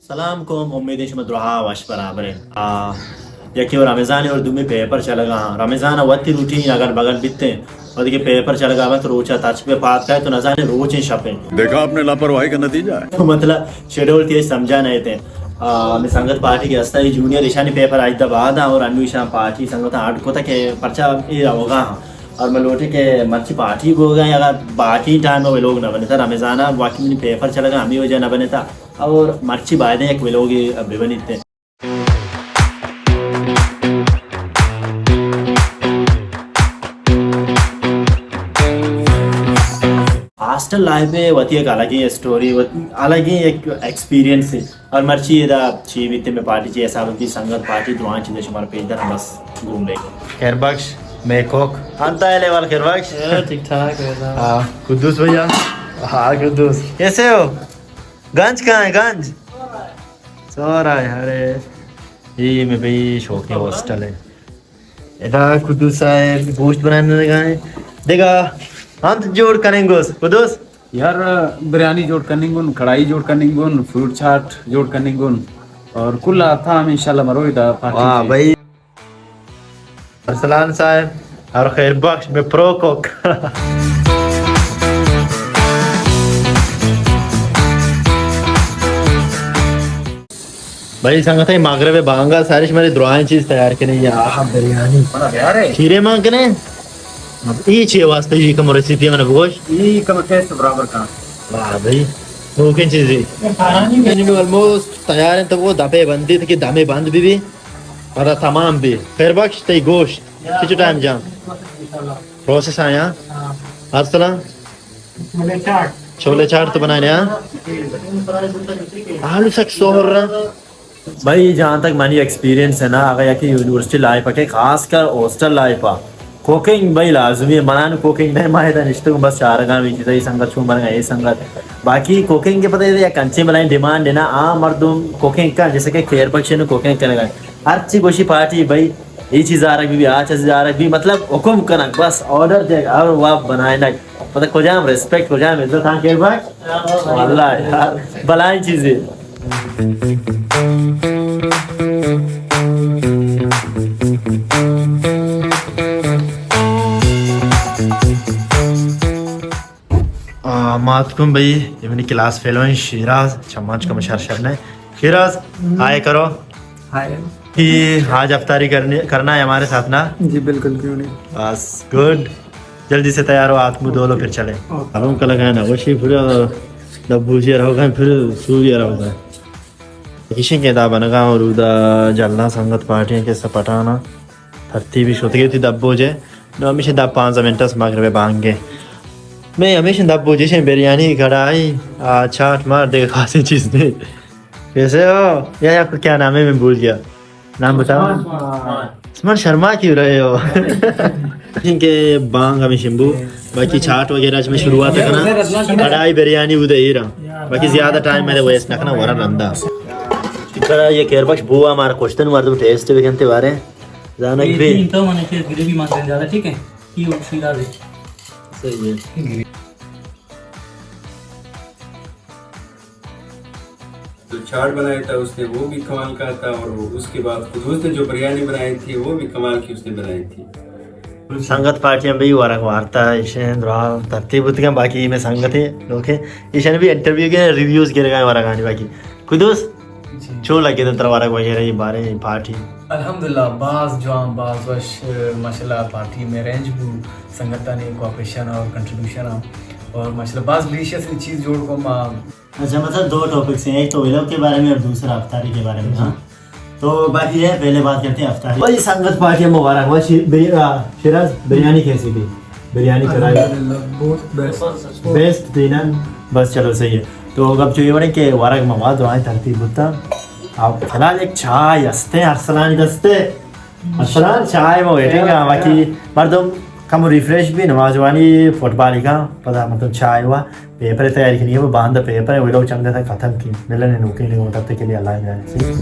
سلام کوم، امید ایں شما دراہ وش برابر ایں۔ آ، یکے و رمضان اور دومی پیپر چلگا ہاں۔ رمضان وتی روٹین اگل بگل بیتیں، وتی کہ پیپر چلگا بنت، روچا تچک بہ پاد کائے تو نزانے روچیں شپیں۔ دیکھا آپ نے لاپرواہی کا نتیجہ ہے۔ تو مطلب شیڈول تیز سمجھا نہ ایتیں۔ آ، ہمیں سنگت پارٹی کہ ہستا، یہ جونیئر، ایشانی پیپر آج دا بعد آں اور انو ایشان پارٹی سنگت آڈ کتا کہ پرچا اے روگا ہاں۔ اور میں لوٹے کہ مرچی پارٹی بوگا یا باقی ٹائم میں لوگ نہ بنتا، رمضان باقی منی پیپر چلگا ہمیں وجہ نہ بنتا۔ اور مرچی بایدیں یک ویلوگے بہ بنیت۔ ہاسٹل لائف ءِ وتی یک الگیں اسٹوری، وت-، الگیں یک ایکسپیرینس ہے۔ اور مرچی ادا چی بیتے میں پارٹی چی حساب کی سنگت پارٹی دراہیں چیزیں شمار پیش دارم، بس گوم بے۔ خیر بخش، میں کوک۔ انت ہے لیول خیر بخش۔ اے، ٹھیک ٹھاک ہے صاحب۔ ہاں، قدوس بھیا۔ ہاں، قدوس۔ کیسے ہو؟ گنج کہاں ہے، گنج؟ سو رہا ہے، ارے۔ یہ میں بھئی شوقی ہاسٹل ہے۔ ادا قدوس صاحب گوشت بنانے لگا ہے۔ دیکھا، ہم تو جوڑ کریں گوس۔ قدوس؟ یار، بریانی جوڑ کرنی گون، کڑائی جوڑ کرنی گون، فروٹ چاٹ جوڑ کرنی گون۔ اور کل آتا ہم انشاءاللہ مرو ادا پارٹی واہ چی۔ بھائی۔ ارسلان صاحب اور خیر بخش میں پرو کوک۔ بھائی سنگت ہے، مغرب بانگا سارش مارے دراہیں چیز تیار کنے یا آہا بریانی۔ منا تیار ہے۔ کھیرے مان کنے؟ ای چی واسطے یہ کم ریسیپی من بگوش؟ یہ کم ٹیسٹ برابر کا۔ واہ بھائی، وہ کن چیزی؟ یعنی آلموسٹ تیار ہیں تو وہ دپے بندی تھے کہ دمے بند بھی بھی۔ پدا تمام بی۔ خیر بخش، تئی گوشت چچو ٹائم جان؟ پروسیس آیا؟ ارسلان؟ چھولے چاٹ۔ چھولے چاٹ تو بنائے نا؟ آلو سک سوہر رہا۔ بھائی، جہاں تک منی ایکسپیرینس ہے نا، اگر یکی یونیورسٹی لائف ہے، خاص کر ہاسٹل لائف ہے، کوکنگ بھائی لازمی ہے۔ منان کوکنگ نہیں، ماہی دا نشتگوں بس چارگاں بھی چیزا، یہ سنگت چون بنگا، یہ سنگت۔ باقی کوکنگ کے پتہ ہے یا کنچے بلائیں ڈیمانڈ ہے نا، عام مردم کوکنگ کا، جیسے کہ خیر بخش نے کوکنگ کرے گا۔ ہر چی گوشی پارٹی بھائی، یہ چیز آرگ بھی، آ چیز آرگ بھی، مطلب حکم کنگ، بس آرڈر دے اور وہ بنائے نا۔ پتہ کجام ریسپیکٹ، کجام عزت، ہاں خیر بخش؟ واللہ یار، بلائیں چیزیں۔ آ، ماتکم بھائی، یہ منی کلاس فیلو ہیں شیراز، چمانچ کم شر شر نے۔ شیراز، ہائے کرو۔ ہائے۔ کہ آج افطاری کرنے، کرنا ہے ہمارے ساتھ نا؟ جی بالکل، کیوں نہیں۔ بس، گڈ۔ جلدی سے تیار ہو، ہاتھ منہ دھو لو، پھر چلیں۔ اوکے۔ ہلونک لگائے نا، وشی پورا ڈبو جی رہو گئے، پھر سوری رہو گئے۔ ایشیں کہ دا بنگا اور دا جلنا سنگت پارٹیاں کے سپٹانا ترتیبی شتگی تھی دبو جے۔ نو ہمیشہ دا پانزدہ منٹ اس مغرب بانگے۔ میں ہمیشہ دبو جیشیں بریانی، کڑائی، آ، چاٹ مار دے خاصی چیز نہیں۔ کیسے ہو؟ یا، یا کیا نام ہے، میں بھول گیا۔ نام بتاؤ۔ عثمان۔ عثمان شرما کیوں رہے ہو؟ کیونکہ بانگ ہمیں شمبو، باقی چاٹ وغیرہ میں شروعات کرنا، کڑائی بریانی ادھر ہی رہا، باقی زیادہ ٹائم میں ویسٹ نہ کرنا، ورا رندا۔ کرا یہ خیر بخش بو ہمارا کوشتن مردم ٹیسٹ بھی کنتے بارے، زانک یہ بھی۔ تین تو من کے گریوی مانتے ہیں زیادہ، ٹھیک ہے؟ یہ شیرازی۔ صحیح ہے۔ جو چاٹ بنایا تھا اس نے، وہ بھی کمال کا تھا، اور اس کے بعد قدوس نے جو بریانی بنائی تھی، وہ بھی کمال کی اس نے بنائی تھی۔ سنگت پارٹی ہم بھی ورگ وارتا، ایشیں درا ترتیب بوتگاں، باقی میں سنگت ہے لوگ ہیں، ایشیں بھی انٹرویو کے ریویوز گرگا ورگانی باقی۔ قدوس، جی۔ چون لگے ترا ورگ وغیرہ یہ بارے پارٹی؟ الحمدللہ، باز جوان، باز وش، ماشاءاللہ پارٹی میں رینج بو، سنگتانی کوآپریشن اور کنٹریبیوشن اور ماشاءاللہ باز ڈیلیشیس چیز جوڑ کو ما۔ اچھا، مطلب دو ٹاپکس ہیں، ایک تو ویلوگ کے بارے میں اور دوسرا افطاری کے بارے میں، جی۔ ہاں؟ تو باقی یہ پہلے بات کرتے ہیں افطاری۔ بھائی سنگت پارٹی مبارک ہوا۔ شی-، بری-، آ، شیراز، بریانی کیسی تھی؟ بریانی کڑائی؟ الحمدللہ، بہت بیسٹ۔ بیسٹ تھی نا؟ بس چلو صحیح ہے۔ تو اب جو یہ بڑے کہ ورگ مواد رائے ترتیب بوتا۔ اب فی الحال ایک چائے ہستے، ارسلانی دستے۔ ارسلان، چائے ما ویٹنگ آ، باقی مردم کم ریفریش بھی، نماز وانی فٹبال کا پدا مردم چائے وا۔ پیپر تیاری کنی ہے، وہ باندھا پیپر ہے، وہ لوگ چند تک ختم کی۔ ملنے نوکے نے وہ تب تک کے لیے اللہ نے۔